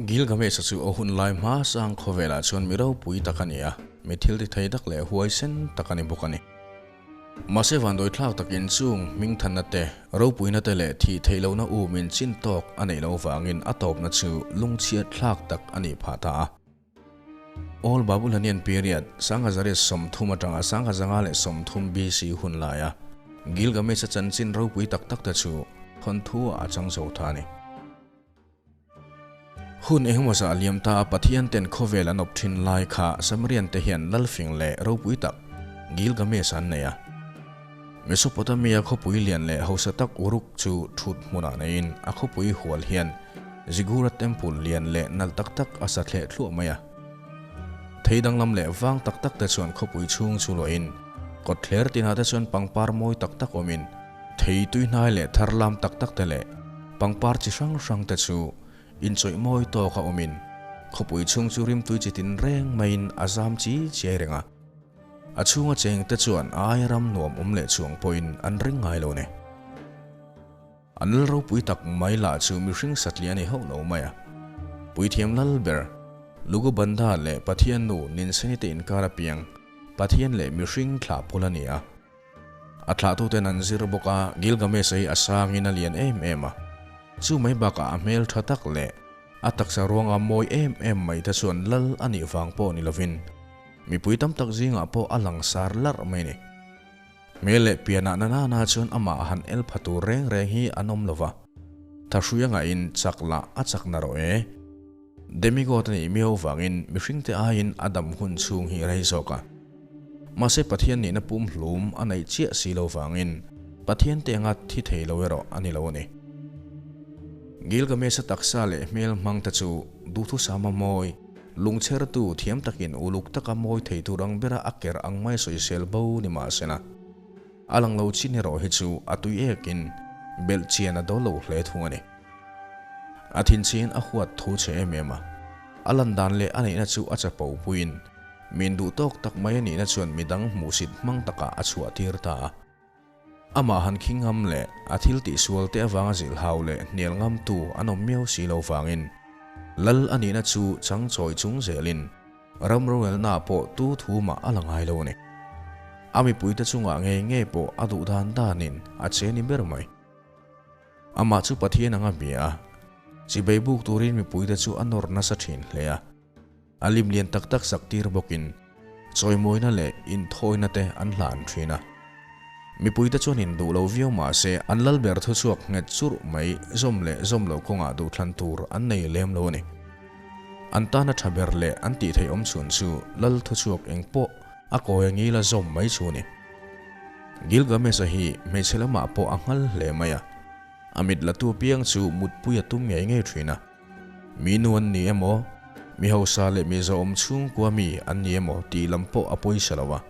Gilgamesh-a chu a hun lai hma sang khawvelah chuan mi ropui tak a ni a, mi thil ti thei tak leh huaisen tak a ni bawk a ni. Mahse vandawi thlak takin chung hmingthanna te, ropuina te leh thih theih lohna umin chin tawk a neih loh vangin a tawpna chu lungchhiat thlak tak a nih phah ta a. Old Babylonian Period, 1130 atanga 1530 BC hun laia Gilgamesh-a chanchin ropui tak tak te chu thawnthu ah a chang zo ta a ni. Hun engemaw zah liam ta a Pathian ten khawvel an awp thin lai kha Samarian te hian lalfing leh ropui tak Gilgamesh an nei a. Mesopotamia khawpui lian leh hausa tak Uruk chu thut hmunah neiin a khawpui hual hian Ziggurat Temple lian leh nalh tak tak a sa thleh thluah mai a. Thei danglam leh vang tak tak te chuan khawpui chhung chu luahin kawtthler tinah te chuan pangpar mawi tak tak awmin thei tuihnai leh tharlam tak tak te leh pangpar chi hrang hrang te chu inchawih mawi tawka awmin khawpui chhung chu rimtui chi tin reng maiin a zam chi chiai reng a. A chhunga cheng te chuan ai ram nuam awm leh chuang pawhin an ring ngai lo ni. An lal ropui tak mai lah chu mihring satliah a ni hauh lo mai a. Puithiam lal ber, Lugubanda leh Pathian nu Ninseni te inkar apiang Pathian leh mihring thlah phul a ni a. A thlahtuten an zir bawk a, Gilgamesh-a hi a sangin a lian em em a. Chu mai bakah a hmel tha tak leh a taksa ruanga mawi em em mai te chuan lal a nih vang pawh ni lovin mipui tam tak zingah pawh a langsar larh mai a ni. Hmel leh pianah na nana chuan amah han el pha tur reng reng hi an awm lo va, thahrui a ngaihin chak lah a chak na rawh e. Demigod a nih miau vangin mihringte aiin a dam hun chhung hi rei zawk a. Mahse Pathian nihna pum hlum a neih chiah si lo vangin Pathian te anga thi thei lo erawh a ni lo a ni. Gilgamesh-a taksa leh hmel hmang te chu duhthusama mawi, Lungchhertu thiam takin uluk taka mawi thei tur ang bera a ker ang mai sawisel bo ni mahsela, a lang lo chin erawh hi chu a tui ekin belh chian a dawl lo hle thung a ni. A thinchhiin a huat thu che em em a, a lan dan leh a neihna chu a chapo puiin min duh tawk tak mai a nihna chuan midang hmuhsit hmang takah a chhuah tir ta a. Amah han khing ngam leh a thil tihsual te avanga zilh hau leh hnial ngamtu an awm miau si lo vangin Lal a nihna chu chang chawi chung zelin ram rorelnaah pawh tu thu mah a la ngai lo a ni. A mipuite chungah ngei ngei pawh a duh dan danin a che ni ber mai. Amah chu Pathian anga bia a, chibei buk turin mipuite chu a nawr nasa thin hle a. A lim lian tak tak sak tir bawkin chawimawina leh inthawina te an hlan thin a. Mipuite chuan induh lo viau mah se an lal ber thuchhuak nghet churh mai zawm leh zawm loh kawngah duhthlan tur an nei lem lo a ni. An tana tha ber leh an tih theih awm chhun chu lal thuchhuak eng pawh a kawi a ngil a zawm mai chu a ni. Gilgamesh-a hi hmeichhe lamah pawh a nghal hle mai a, a mit latu apiang chu mutpui a tum ngei ngei thin a. Mi nu an ni emaw, mi hausa leh mi zawhawm chhungkua mi an ni emaw tih lam pawh a pawisa lo a.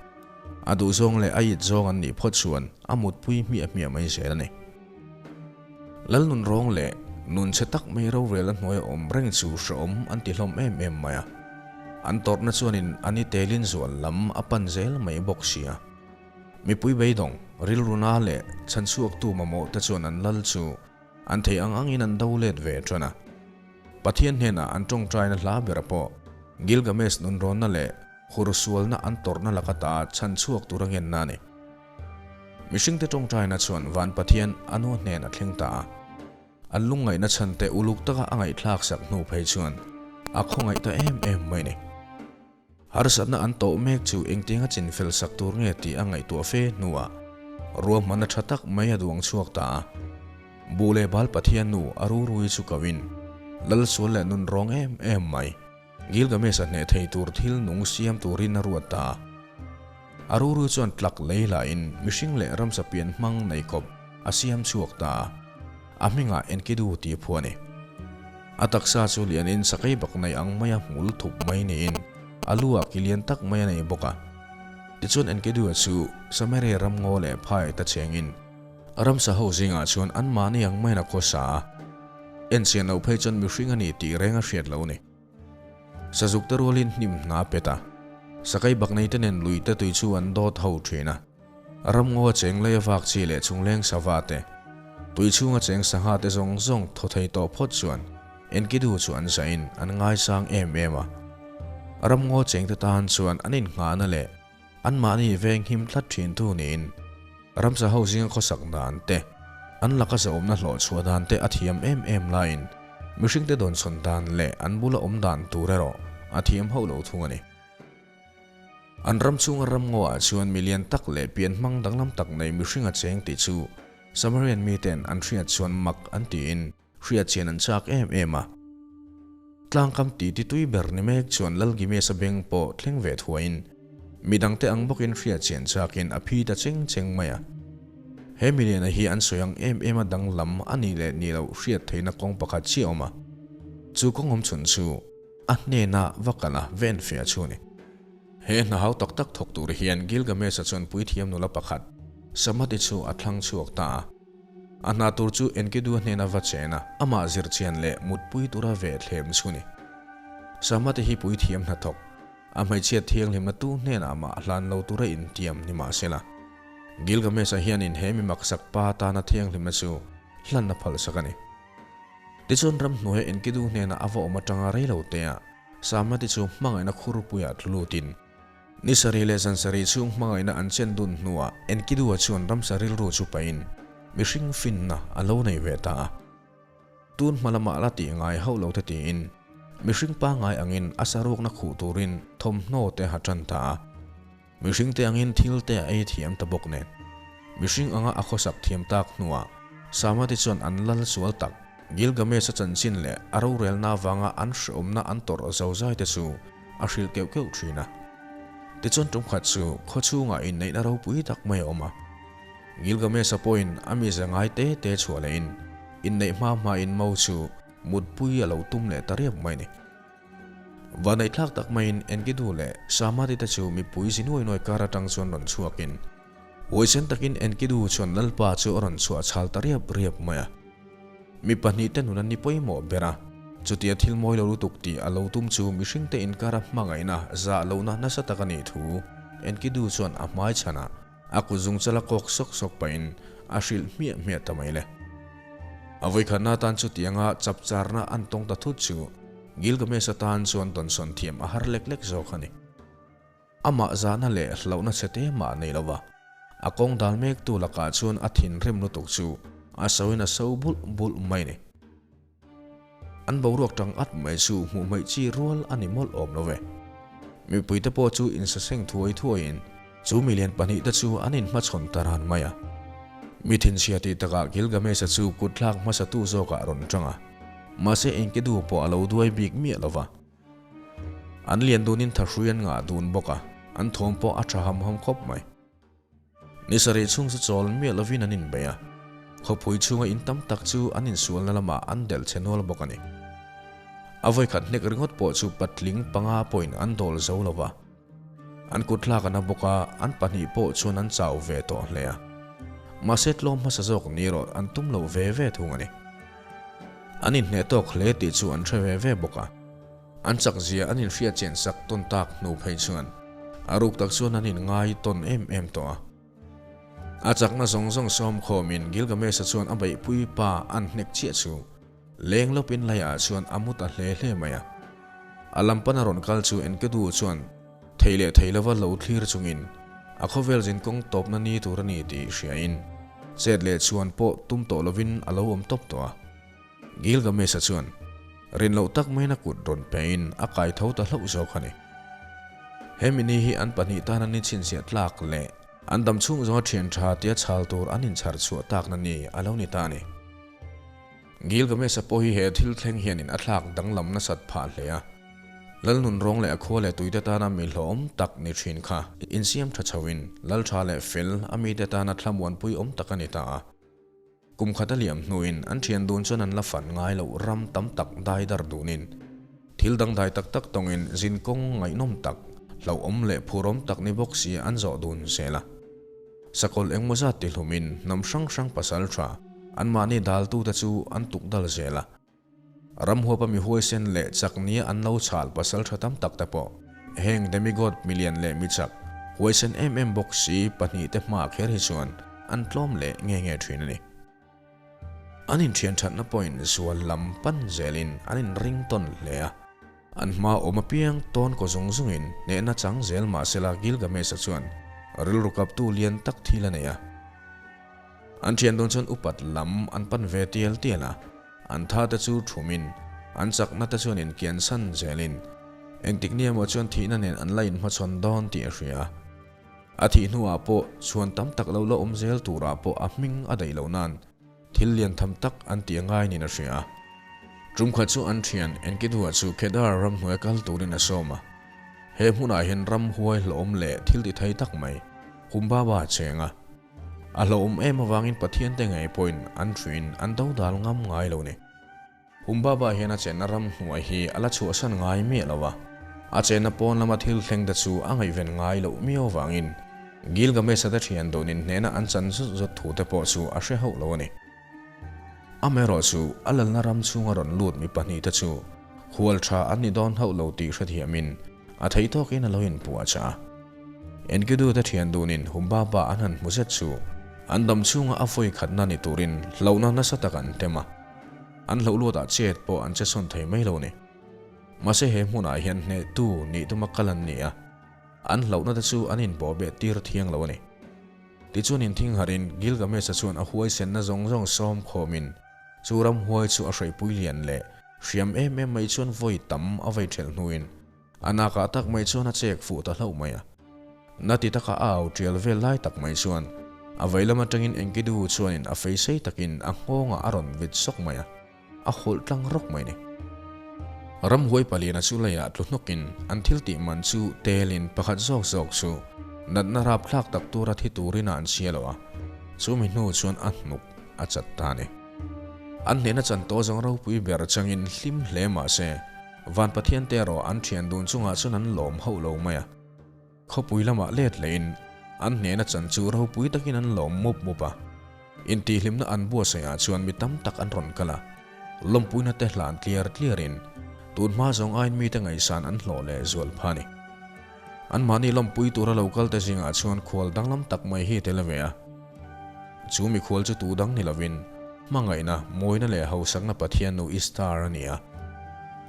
A duhzawng leh a it zawng an nih phawt chuan a mutpui hmiah hmiah mai zel a ni. Lalnun rawng leh nun chhe tak mai rorel a hnuai a awm reng chu hrehawm an ti hlawm em em mai a. An tawrhna chuanin an i telin zual lam a pan zel mai bawk sia. Mipui beidawng, rilruna leh chhanchhuaktu mamawh te chuan an lal chu An thei ang angin an do let ve ṭan a. Pathian hnenah an ṭawngṭaina hla bera pawh Gilgamesh nunrawnna leh hursualna an tawrhna laka ta chhan chhuak tur a ngenna a ni. Mihringte ṭawngṭaina chuan Van Pathian a nu hnen a thleng ta a. An lungngaihna chhante uluk taka a ngaihthlak sak hnu phei chuan a khawngaih ta em em mai ni. Harsatna an tawh mek chu engtianga chinfel sak tur nge tih a ngaihtuah fe hnuah ruahmanna tha tak mai a duang chhuak ta a. Buh leh bal Pathian nu a rurui chu ko in, Lal sual leh nun rawng em em mai, Gilgamesh-a hneh thei tur thil nung siam turin a ruat ta a. A rurui chuan tlak lei lahin mihring leh ramsa pian hmang nei kawp a siam chhuak ta a. A hmingah Enkidu tih phu a ni. A taksa chu lianin sakei bak nei ang maia hmul thup mai niin a lu ah ki lian tak mai a nei bawk a. Tichuan Enkidu-a chu Samaria ram ngaw leh phai ta chengin ramsa ho zingah chuan anmahni ang maiin a khawsa a. Enchian loh phei chuan mihring a ni tih reng a hriat lo a ni. Sazuk te rualin hnim hna a pet a, sakei bak nei te nen lui te tui chu an dawt ho thin a. Ramngaw a cheng lei a vak chi leh chungleng sava te, tui chhunga cheng sangha te zawng zawng thaw thei tawh phawt chuan Enkidu chu an zahin an ngaisang em em a. Ramngaw chengte tan chuan an innghahna leh anmahni veng him tlat thintu niin ramsa ho zinga khawsak dan te, an laka zahawmna hlawhchhuah dan te a thiam em em laiin mihringte dawnsawn dan leh an bula awm dan tur erawh a thiam hauh lo thung a ni. An ram chhunga ramngaw ah chuan mi lian tak leh pian hmang danglam tak nei mihring a cheng tih chu Samarian miten an hriat chuan mak an tiin hriat chian an chak em em a. Tlangkam titi tui ber ni mek chuan Lalgimesa beng pawh thleng ve thuaiin midangte ang bawkin hriat chian chakin a phi ta cheng cheng mai a. He miliana hi an sawi ang em em a danglam a nih leh nih loh hriat theihna kawng pakhat chiah a awm a. Chu kawng awm chhun chu a hnena va kal a ven fe a chu a ni. He hna hau tak tak thawk tur hian Gilgamesh-a chuan puithiam nula pakhat, Samati chu a thlang chhuak ta a. A hna tur chu Enkidu hnena va chen a, amah zirchian leh mutpui tura ve thlem chu a ni. Samati hi puithiam hnathawk, a hmeichhia thianghlimna tu hnenah mah hlan lo tura intiam ni mahsela, Gilgamesh-a hianin he mi maksak pa tana thianghlimna chu hlanna phalsak a ni. Tichuan ramhnuaia Enkidu hnena a va awm atanga rei lo tea Samati chu hmangaihna khurpuiah tlu lutin ni sarih leh zan sarih chhung hmangaihna an chen dun hnuah Enkidua chuan ramsa rilru chu pahin mihring finna a lo nei ve ta a. Tun hma lamah la tih ngai hauh lo te tiin mihring pangngai angin a saruakna khuh turin thawmhnaw te ha tan ta a. Mihring te angin thil te a ei thiam ta bawk nen. Mihring anga a khawsak thiam tak hnuah Samati chuan an lal sual tak Gilgamesh-a chanchin leh a rorelna avanga an hreawmna an tawrh zozai te chu a hrilh keuh keuh thin a. Tichuan tumkhat chu khawchhungah inneihna ropui tak mai a awm a. Gilgamesh-a pawhin a mize ngai te te chhuah lehin inneih hma hmain mo chu mutpui a lo tum leh ta riap mai a ni. Vaneihthlak tak maiin Enkidu leh Samadi te chu mipui zi nuai nuai kar atang chuan rawn chhuakin huaisen takin Enkidu chuan Lalpa chu a rawn chhuah chhal ta riap riap mai a. Mi pahnihte nun an ni pawimawh ber a, chutia thil mawi lo lutuk tih a lo tum chu mihringte inkara hmangaihna zah lohna nasa tak a nih thu Enkidu chuan a hmai chhanah A kut zung chala kawk sawk sawk pahin a hrilh hmiah hmiah ta mai le. A vawikhatna atan chutianga chapcharna an tawng ta thut chu Gilgamesh atan chuan dawnsawn thiam a har lek lek zawk a ni. Amah zahna leh hlauhna chhe te mah a nei lo va, a kawng dal mektu lakah chuan a thinrim lutuk chu a soin a so bulh bulh mai a ni. An boruak tang at mai chu hmuh hmaih chi rual a ni mawlh awm lo ve. Mipuite pawh chu insaseng thuai thuaiin chu milian pahnihte chu an inhmachhawn ta ran mai a. Mi thinchhia tih takah Gilgamesh-a chu kutthlak hmasatu zawkah a rawn tang a, mahse engkedu pawh a lo duai bik miah lo va. An lian dunin thahrui an ngah dun bawk a, an thawm pawh a tha ham ham khawp mai. Ni sarih chhung chu chawl miah lovin an inbei a, khawpui chhunga in tam tak chu an insualna lamah an delh chhe nual bawk a ni. A vawikhat hnek ringawt pawh chu patling panga pawhin an dawl zo lo va, an kut thlak a na bawk a, an pahnih pawh chuan an chau ve tawh hle a. Mahse tlawm hmasa zawk ni erawh an tum lo ve ve thung a ni. An inhneh tawk hle tih chu an hre ve ve bawk a. An chak zia an inhriat chian sak tawn tak hnu phei chuan a ruk tak chuan an inngai tawn em em tawh a. A chakna zawng zawng sawm khawmin Gilgamesh-a chuan a beihpui pa an hnek chiah chu leng lawpin laiah chuan a mu ta hle hle mai a. A lam pana rawn kal chu Enkidu chuan thei leh thei lova lo thlir chungin a khawvel zinkawng tawpna ni tur a ni tih hriain chet leh chuan pawh tum tawh lovin a lo awm tawp tawh a. Gilgamesh-a chuan rin loh tak maiin a kut rawn pein a kai tho ta hlauh zawk a ni. He mini hi an pahnih tana ni chhinchhiah tlak leh an dam chhung zawnga thian tha tia chhal tur an inchhar chhuah takna ni a lo ni ta a ni. Gilgamesh-a pawh hi he thil thleng hianin a thlak danglam nasat phah hle a. Lalnun rawng leh a khua leh tuite tana mi hlawhawm tak ni thin kha insiam tha chhoin lal tha leh fel a mite tana thlamuanpui awm tak a ni ta a. Kum khat a liam hnuin an thian dun chuan an la fan ngai loh ram tam tak dai dar dunin thil dangdai tak tak tawngin zin kawng ngaihnawm tak, hlauhawm leh phurawm tak ni bawk si an zawh dun zel a. Sakawlh engmaw zat ti hlumin hnam hrang hrang pasal tha anmahni daltute chu an tuk dal zel a. Ramhuapa mi huaisen leh chak nia an lo chhal pasal tha tam tak te pawh heng demigod milian leh mi chak huaisen em em bawk si pahnihte hmaah kher hi chuan an tlawm leh nge nge thin a ni. An inthian thatna pawhin zual lam pan zelin an inring tawn hle a. An hma awm apiang tawn kaw zung zungin hnehna chang zel mahsela Gilgamesh-a chuan rilru kaptu lian tak thil a nei a. An thian dawn chuan upat lam an pan ve tial tial a, an tha te chu thumin an chakna te chuan inkiansan zelin engtik ni emaw chuan thihna nen an la inhmachhawn dawn tih a hria. A thih hnuah pawh chhuan tam tak lo la awm zel turah pawh a hming a daih loh nan thil lian tham tak an tih a ngai niin a hria. Tum khat chu an thian Enkidu-a chu Kedar ramhnuai kal turin a sawm a. He hmunah hian ramhuai hlawhawm leh thil ti thei tak mai Humbaba a cheng a. A hlauhawm em avangin Pathian te ngei pawhin an thuin an dodal ngam ngai lo ni. Humbaba hian a chenna ramhnuai hi a la chhuahsan ngai miah lo a, a chenna pawn lama thil thleng te chu a ngaihven ngai loh miau avangin Gilgamesh-a te thian dawnin hnehna an chan zut zut thu te pawh chu a hre hauh lo a ni. Amaherawhchu, a lalna ram chhunga rawn lut mi pahnihte chu hual tha an ni dawn hauh lo tih hrethiamin a theih tawkin a lo inpuah chah a. Enkidu te thian dunin Humbaba an han hmu zet chu an dam chhunga a vawi khatna ni turin hlauhna nasa tak an tem a. An hlauh luatah chet pawh an che sawn thei mai lo ni. Mahse he hmunah hian hnehtu nih tuma kal an ni a, an hlauhna te chu an inbawh beh tir thiang lo a ni. Tichuan inthingharin Gilgamesh-a chuan a huaisenna zawng zawng sawm khawmin chu ramhuai chu a hreipui lian leh hriam em em mai chuan vawi tam a vei ṭhelh hnuin A nakah tak mai chuan a chek fuh ta hlauh mai a. Na ti taka a au tial vel lai tak mai chuan a vei lam atangin Enkidu chuanin a fei sei takin a nghawngah a rawn vit sawk mai a, a hawlh tlang rawk mai ni. Ramhuai paliana chu leiah tlu hnawkin an thil tih man chu telin pakhat zawk zawk chu natna rapthlak tak tura thi turin a an chhia lo a, chumi hnu chuan a hnuk a chat ta a ni. An hnehna chan tawh zawng ropui ber changin hlim hle mah se, Van Pathian te erawh an thian dun chungah chuan an lawm hauh lo mai a. Khawpui lamah let lehin an hnehna chan chu ropui takin an lawm mup mup a. Intihhlimna an buatsaihah chuan mi tam tak an rawn kal a. Lawmpuina te hlan tliar tliarin tun hma zawng aiin mite ngaihsan an hlawh leh zual pha a ni. Anmahni lawmpui tura lo kal te zingah chuan khual danglam tak mai hi tel ve a. Chu mikhual chu tu dang ni lovin hmangaihna, mawina leh hausakna Pathian nu Ishtar a ni a.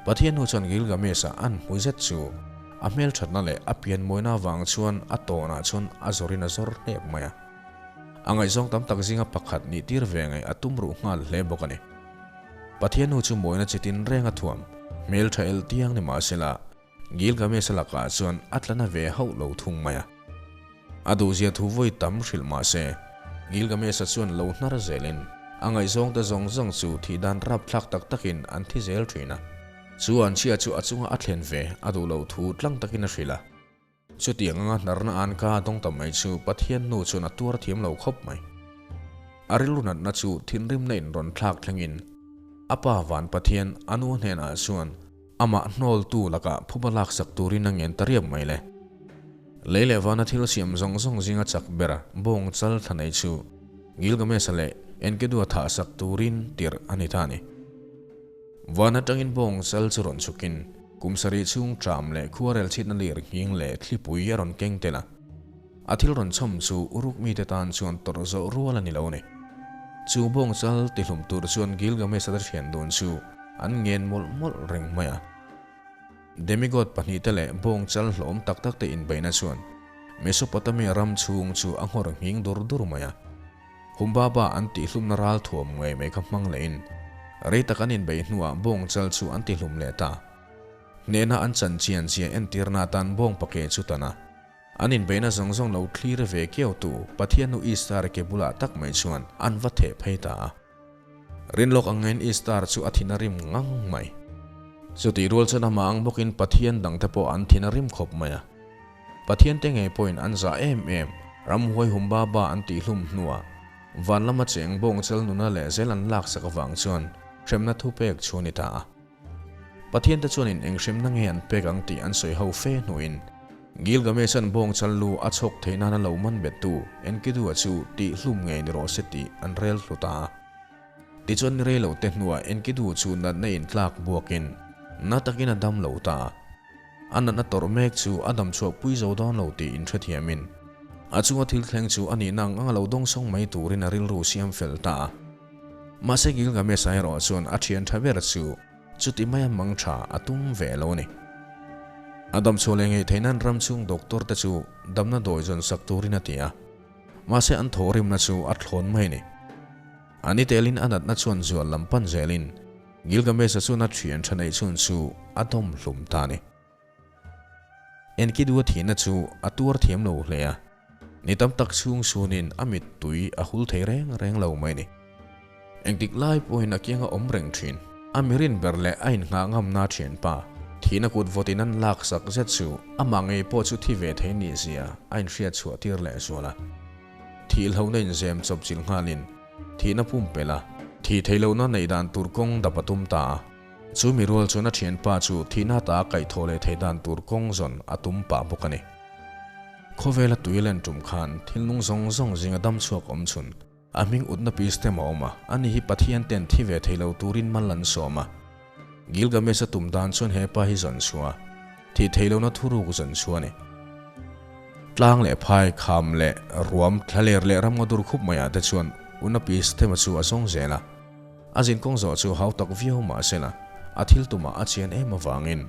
Pathian nu chuan Gilgamesh-a an hmu zet chu a hmelthatna leh a pianmawina avang chuan a tawnah chuan a zawrin a zawr hnep mai a. A ngaihzawng tam tak zinga pakhat nih tir ve ngaih a tum ruh nghal hle bawk a ni. Pathian nu chu mawina chitin reng a thuam, hmeltha el tiang ni mahsela, Gilgamesh-a lakah chuan a tla na ve hauh lo thung mai a. A duhzia thu vawi tam hrilh mah se, Gilgamesh-a chuan lo hnar zelin a ngaihzawngte zawng zawng chu thih dan rapthlak tak takin an thi zel thin a. Chu an chhia chu a chunga a thlen ve a duh loh thu tlang takin a hrilh a. Chutiang anga hnarna an ka dawng ta mai chu Pathian nu chuan a tuar thiam lo khawp mai. A rilru natna chu thinrimna in rawn thlak thlengin a pa van Pathian a nu hnenah chuan Amah hnawltu lakah phuba laksak turin a ngen ta riap mai le. Lei leh vana thil siam zawng zawng zinga chak ber bawng chal thla nei chu Gilgamesh-a leh Enkidu-a thahsak turin tirh a ni ta a ni. Van atangin bawng chal chu rawn chhukin kum sarih chhung ṭam leh khuarel chhitna lir nghing leh thlipui a rawn keng tel a. A thil rawn chhawm chu Uruk mite tan chuan tawrh zawh rual a ni lo a ni. Chu bawng chal tihlum tur chuan Gilgamesh-a te thian dun chu an ngen mawlh mawlh reng mai a. Demigod pahnihte leh bawng chal hlawm tak tak te inbeihna chuan Mesopotamia ram chhung chu a nghawr nghing dur dur mai a. Humbaba an tihhlumna ral thuam ngei mai kha hmang lehin rei tak an inbeih hnuah bawng chal chu an tihlum leh ta. Hnehna an chan chian zia entirna atan bawng pake chu tan a. An inbeihna zawng zawng lo thlir ve kiau tu Pathian nu Ishtar ke bulah tak mai chuan an va theh phei ta a. Rinlawk ang ngaiin Ishtar chu a thin a rim ngang mai. Chutih rual chuan amah ang bawkin Pathian dangte pawh an thin a rim khawp mai a. Pathian te ngei pawhin an zah em em, ramhuai Humbaba an tihhlum hnuah van lama cheng bawng chal nuna leh zel an laksak avang chuan hremna thupek chu a ni ta a. Pathian te chuanin eng hremna nge an pek ang tih an sawi ho fe hnuin Gilgamesh-a'n bawng chal lu a chhawk theih nana lo man bettu Enkidu-a chu tih hlum ngei ni rawh se tih an rel hlu ta a. Tichuan ni rei lo te hnuah Enkidu chu natna in tlak buakin na takin a dam lo ta a. A natna tawrh mek chu a dam chhuah pui zo dawn lo tih inhrethiamin a chunga thil thleng chu a nihna ang anga lo dawngsawng mai turin a rilru siam fel ta a. Mahse Gilgamesh-a erawh chuan a thian tha ber chu chuti maia mang tha a tum ve lo a ni. A damchhuah leh ngei theih nan ram chhung doctor te chu damna dawi zawn sak turin a ti a. Mahse an thawhrimna chu a thlawn mai a ni. A ni telin a natna chuan zual lam pan zelin Gilgamesh-a chuan a thian tha neih chhun chu a dawm hlum ta a ni. Enkidu a thihna chu a tuar thiam lo hle a, ni tam tak chhung sunin a mittui a hul thei reng reng lo mai a ni. Engtik lai pawhin a kianga awm reng thin. A mirin ber leh a innghah ngamna thianpa, thihna kut vawtin an lak sak zet chu amah ngei pawh chu thi ve thei nih zia a inhriat chhuah tir leh zual a. Thihlohna inzem chawp chilh nghalin thihna pumpelh a, thih theih lohna neih dan tur kawng dap a tum ta a. Chu mi rual chuan a thianpa chu thihna ta a kaihthawh leh theih dan tur kawng zawn a tum pah bawk a ni. Khawvela tui len tum khan thil nung zawng zawng zinga dam chhuak awm chhun a hming utna pistem a awm a, ani hi Pathian ten thi ve thei lo turin mal an sawm a. Gilgamesh a tum dan chuan he pa hi zawn chhuah a, thih theih lohna thuruk zawn chhuah a ni. Tlang leh phai, kham leh ruam, thlaler leh ramngaw dur khup maiah te chuan utna pistem-a chu a zawng zel a. A zinkawng zawh chu hau tak viau mah sela, a thil tumah a chian em avangin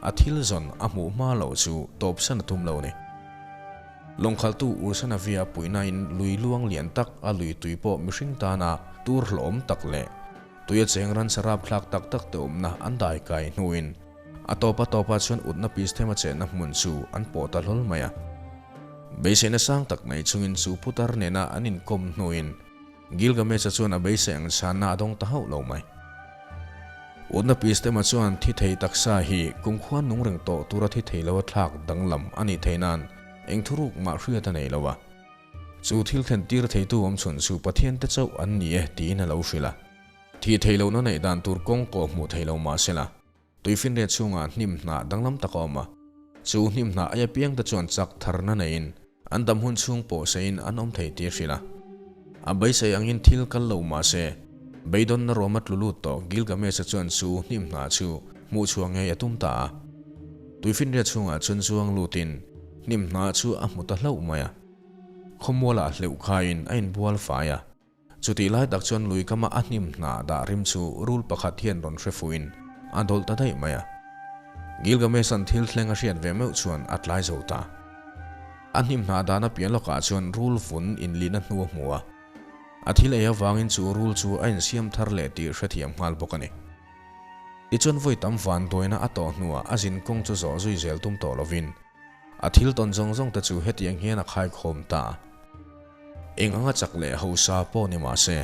a thil zawn a hmuh hma loh chu tawpsan a tum lo ni. Lawngkhaltu Ursanavia puihnain lui luang lian tak a lui tui pawh mihring tana tur hlawhawm tak leh tuia cheng ransa rapthlak tak tak te awmna an dai kai hnuin a tawpa tawpah chuan utna pisthema chenna hmun chu an pawh ta hlawl mai a. Beiseina sang tak nei chungin chu putar nena an inkawm hnuin Gilgamesh-a chuan a beisei ang chhanna a dawng ta hauh lo mai. Utna Pistema chuan thi thei taksa hi kumkhua nung reng tawh tura thi thei lo a thlak danglam a nih theih nan eng thuruk mah hriat a nei lo a. Chu thil thlen tir theitu awm chhun chu Pathian te chauh an ni e tiin a lo hrilh a. Thih theih lohna neih dan tur kawng kawh hmuh thei lo mah sela, Tuifinriat chhungah hnim hnah danglam tak a awm a, chu hnim hnah aia piang te chuan chak tharna neiin an dam hun chhung pawh seiin an awm thei tih a hrilh a. A beisei angin thil kal lo mah se, beidawnna ruam a tlu lut tawh Gilgamesh-a chuan chu hnim hnah chu hmuh chhuah ngei a tum ta a. Tuifinriat chhungah chuan zuang lutin hnim hnah chu a hmu ta hlauh mai a. Khawmualah hleuh khaiin a inbual fai a. Chutih lai tak chuan lui kama a hnim hnah dah rim chu rul pakhat hian rawn hre fuhin a dawlh ta daih mai a. Gilgamesh-a'n thil thleng a hriat ve meuh chuan a tlai zo ta. A hnim hnah dahna piah lawkah chuan rul vun inlihna hnu a hmu a. A thil ei avangin chu rul chu a insiam thar leh tih hrethiam nghal bawk a ni. Tichuan vawi tam vanduaina a tawh hnuah a zin kawng chu zawh zui zel tum tawh lovin a thil tawn zawng zawng te chu hetiang hian a khaikhawm ta a. Eng anga chak leh hausa pawh ni mah se,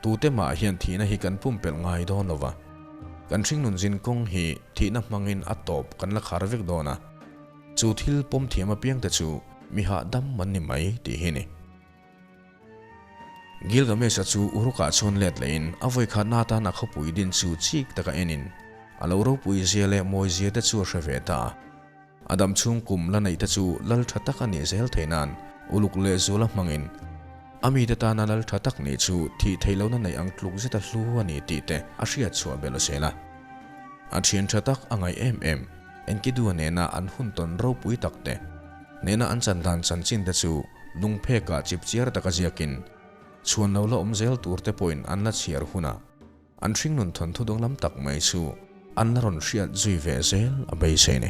tute mah hian thihna hi kan pumpelh ngai dawn lo va. Kan hringnun zin kawng hi thihna hmangin a tawp kan la khar vek dawn a, chu thil pawm thiam apiangte chu mi hahdam an ni mai tih hi ni. Gilgamesh-a chu Uruk-ah chuan let lehin a vawikhatna atan a khawpui din chu chik taka enin a lo ropui zia leh mawi zia te chu a hre ve ta a. A dam chhung kum la neih te chu lal tha tak a nih zel theih nan uluk leh zula hmangin a mite tana lal tha tak nih chu thih theih lohna neih ang tluk zeta hlu a ni tih te a hriat chhuah belh a zel a. A thian tha tak a ngaih em em Enkidu-a nena an hun tawn ropui tak te nena an chan dan chanchin te chu lungphekah chipchiar taka ziakin chhuan lo la awm zel tur te pawhin an la chhiar hunah An hringnun thawnthu danglam tak mai chu an la rawn hriat zui ve zel a beisei ni.